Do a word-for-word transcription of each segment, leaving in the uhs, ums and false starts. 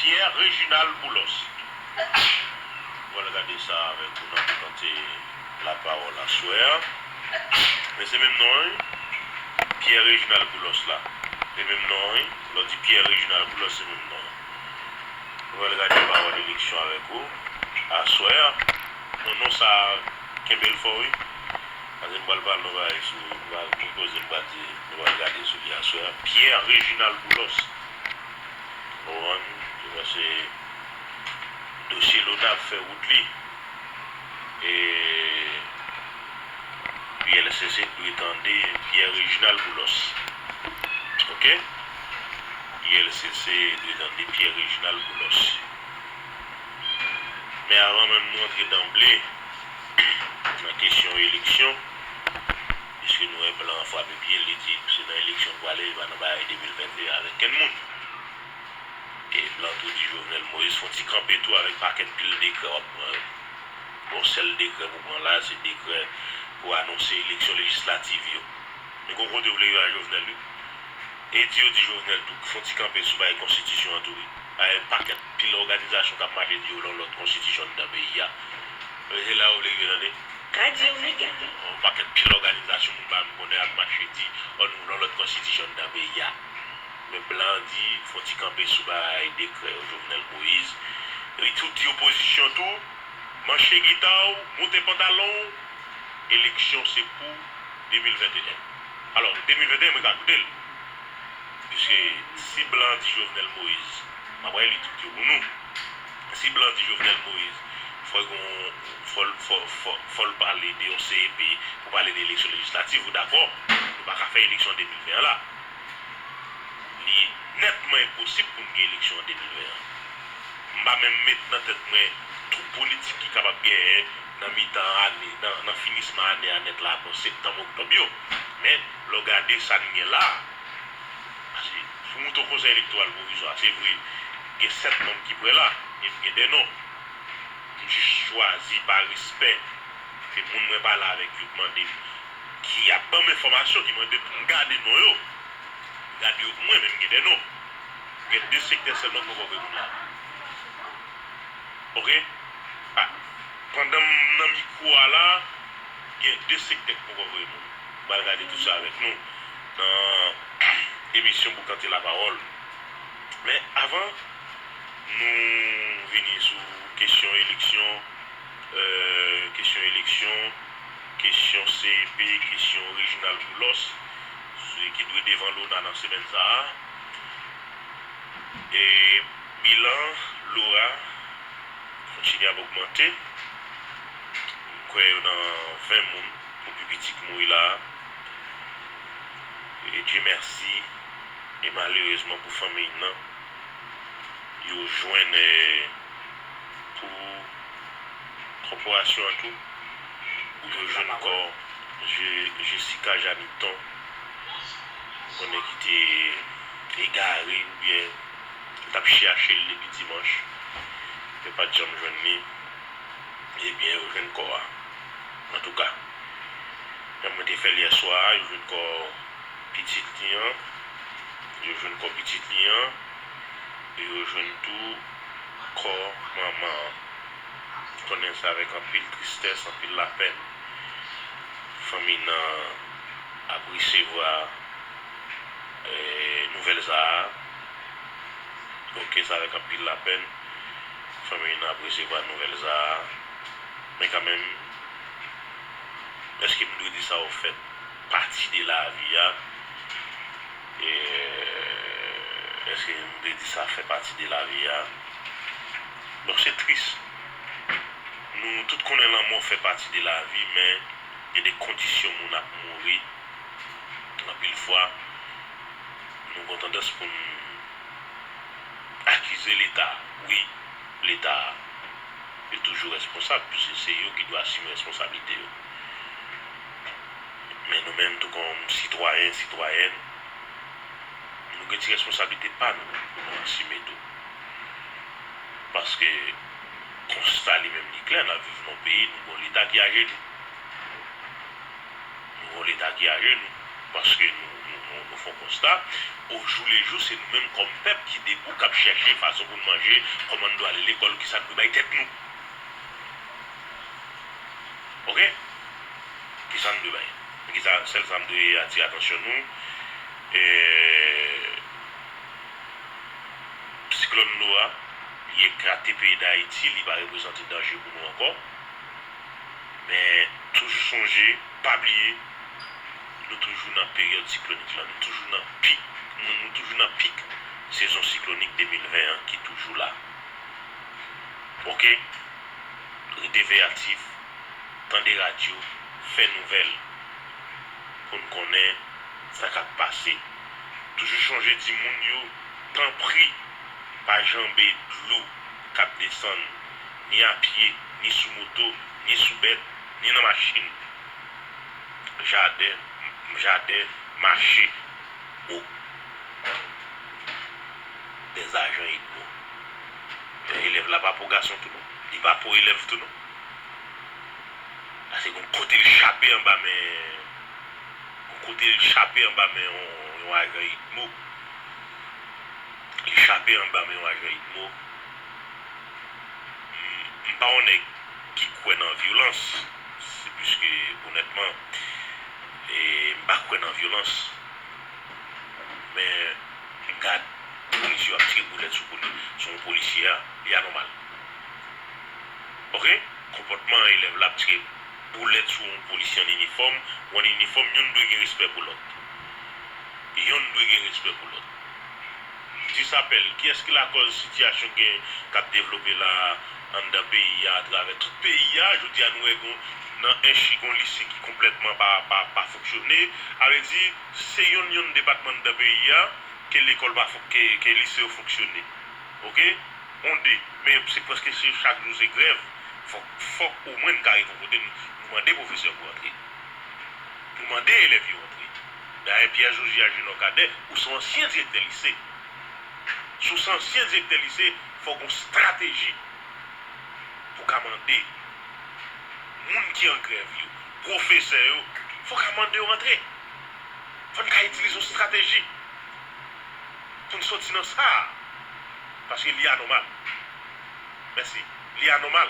Pierre Réginald Boulos. Nou pral gade sa avèk ou nan Boukante Lapawòl aswè a. Men se menm non an, wi. Pierre Réginald Boulos la. Se menm non an, wi. Lè w di Pierre Réginald Boulos, se menm non an. Nou pral gade pawòl eleksyon avèk ou aswè a. Bon, non sa, kenbe l fò, wi. Paske m pral pale nou bagay sou, m pral gen koze m pral di, nou pral gade sou li aswè a. Pierre Réginald Boulos. Ou konprann? Mwen se dosye Lona ap fè wout li. E U L C C dwe tande Pierre Réginald Boulos. Oke? U L C C dwe tande Pierre Réginald Boulos. Men avan menm nou antre danble nan kesyon eleksyon, piske nou wè blan an frape pye l, li di se nan eleksyon l prale, li pa nan bagay de mil venteyen avèk kenn moun. E blan tou di Jovenel Moïse fè yon ti kanpe tou avèk pakèt pil dekrè w ap pran yo. Yon sèl dekrè pou pran la, se dekrè pou anonse eleksyon lejislativ yo. Men gon kote w vle rive a Jovenel, wi. E di yo di Jovenel tou, fè yon ti kanpe sou bagay konstitisyon an tou, wi. Bagay pakèt pil òganizasyon k ap mache di yo nan lòt konstitisyon anndan peyi a. Men se la yo vle rive, tande. Radio Mega. Yon pakèt pil òganizasyon moun pa menm konnen ap mache di, ò, nou nan lòt konstitisyon anndan peyi a. Men blan an di, fè yon ti kanpe sou bagay dekrè yo, Jovenel Moïse. Epi tou di opozisyon tou, manche gita w, moute pantalon w, eleksyon se pou de mil venteyen. Alò, de mil venteyen, mwen ka koute l. Piske si blan di Jovenel Moïse, m ap reli tout yo pou nou. Si blan di Jovenel Moïse, fò l gon, fò l, fò, fò, fò l pale de yon C E P pou pale de eleksyon lejislativ, ou dakò? Nou pa ka fè eleksyon de mil ven an la. Li nètman enposib pou n gen eleksyon an de mil ven an. M pa menm met nan tèt mwen twoup politik ki kapab genyen nan mitan ane, nan, nan finisman ane a nèt la, bò septanm, oktòb yo. Men, lè w gade sa n gen la a, paske pou moute yon konsèy elektoral pwovizwa, se vre, gen sèt manm ki prè la, e m gen de non. M jis chwazi pa respè. Se moun mwen pale avèk yo k mande m, ki ap ban m enfòmasyon, ki mande pou m gade non yo. M gade yo pou mwen, men m gen de non. Gen de sektè sèlman k poko voye moun la. Oke? A, pandan m nan mikwo a la, gen de sektè k poko voye moun. M pral gade tout sa avèk nou nan emisyon Boukante Lapawòl. Men avan nou vini sou kesyon eleksyon, euh, kesyon eleksyon, kesyon C E P, kesyon Reginald Boulos, se ki dwe devan Lona nan semèn sa a. E bilan Lora kontinye ap ogmante. M kwè yo nan ven moun pou pi piti k mouri la a. E Dye mèsi, e malerezman pou fanmiy nan, yo jwenn, eh, pou kòporasyon an tou, yo jwenn kò Je-, Jessica Janiton, konnen ki te egare oubyen yo t ap chèche l depi dimanch, yo pa t janm jwenn li. Ebyen, yo jwenn kò a. Antouka, jan mwen te fè l yè swa a, yo jwenn kò pitit li an, yo jwenn kò pitit li an, e yo jwenn tou kò manman an. M konnen se avèk anpil tristès, anpil lapèn fanmi nan ap resevwa, eh, nouvèl sa a. Oke, se avèk anpil lapèn fanmi nan ap resevwa nouvèl sa a. Men kanmenm, èske m dwe di sa yo fè pati de lavi a? E, èske m dwe di sa fè pati de lavi a? Bon, se tris. Nou tout konnen lanmò fè pati de lavi, men gen de kondisyon moun ap mouri. Anpil fwa, nou gen tandans pou n akize Leta. Wi, Leta, yo toujou responsab, piske se yo ki dwe asime responsablite yo. Men nou menm tou kòm sitwayen, sitwayèn, nou gen ti responsablite pa nou pou nou asime tou. Paske konsta li menm li klè, n ap viv nan yon peyi, nou gen yon Leta ki ajenou. Nou gen yon Leta ki ajenou, paske nou, nou, Nou fè yon konsta, ojoulejou, se nou menm kòm pèp ki debou, k ap chèche fason pou n manje, kòman n dwe ale lekòl, kisa n dwe bay tèt nou. Oke? Kisa n dwe bay? Kisa, sèl sa m dwe atire atansyon nou, e, siklòn Laura, li eklate peyi Dayiti, li pa reprezante danje pou nou ankò. Men, toujou sonje, pa bliye, nou toujou nan peryòd siklonik la, nou toujou nan pik, nou, nou toujou nan pik sezon siklonik de mil ven an ki toujou la. Oke? Rete veyatif, tande radyo, fè nouvèl pou n konnen sa k ap pase. Toujou sonje di moun yo, tanpri, pa janbe dlo k ap desann, ni a pye, ni sou moto, ni sou bèt, ni nan machin. Jaden, jaden, mache. O. Dèzajan Edmo. Men elèv la pa po gason tou non. Li pa po elèv tou non. Paske gon kote l chape anba men, gon kote l chape anba men yon, yon ajan Edmo. Li chape anba men yon ajan Edmo. M, m pa yon nèg ki kwè nan vyolans. Se pliske, onètman, e, m pa kwè nan vyolans. Men, gad polis yo ap tire boulèt sou poli-, sou yon polisye a, li anòmal. Oke? Konpòtman elèv la ap tire boulèt sou yon polisye an inifòm, ou an inifòm, youn dwe gen respè pou lòt. Youn dwe gen respè pou lòt. Disapèl, kiyès ki lakòz sitiyasyon gen k ap devlope la anndan peyi a, atravè tout peyi a? Jodi a, nou wè gon, nan Enchi, gon lise ki konplètman pa, pa, pa fonksyone. Sa vle di, se yonn, yonn depatman anndan peyi a, ke lekòl pa fon-, ke, ke lise yo fonksyone. Oke? On de. Men se prèske se chak jou se grèv. Fòk, fòk omwen n ka rive yon kote n, nou mande pwofesè pou antre. Nou mande elèv yo antre. Dayè, Pierre Josias Junior Cadet, ou se yon ansyen direktè lise. Si w se ansyen direktè lise, fòk gon estrateji pou ka mande moun ki an grèv yo, pwofesè yo, fòk ka mande yo antre. Fò n ka itilize yon estrateji pou n soti nan sa a. Paske li anòmal. Mèsi. Li anòmal.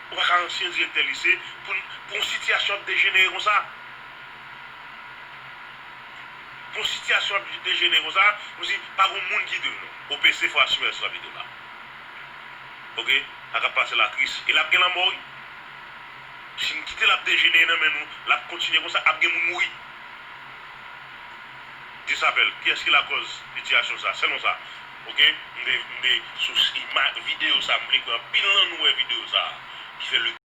Ou pa ka ansyen direktè lise pou n, pou yon sitiyasyon ap dejenere konsa. Pou yon sitiyasyon ap dejenere konsa, kòmsi pa gon moun ki dwe non. O P C fò asime responsabilite w la. Oke? Sa k ap pase la tris. E l ap gen lanmò, wi. Si n kite l ap dejenere nan men nou, l ap kontinye konsa, ap gen moun mouri. Disapèl, kiyès ki lakòz sitiyasyon sa? Sèlman sa. Oke? M te, m te sou ima-, videyo sa, m vle kwè anpil nan nou wè videyo sa, ki fè le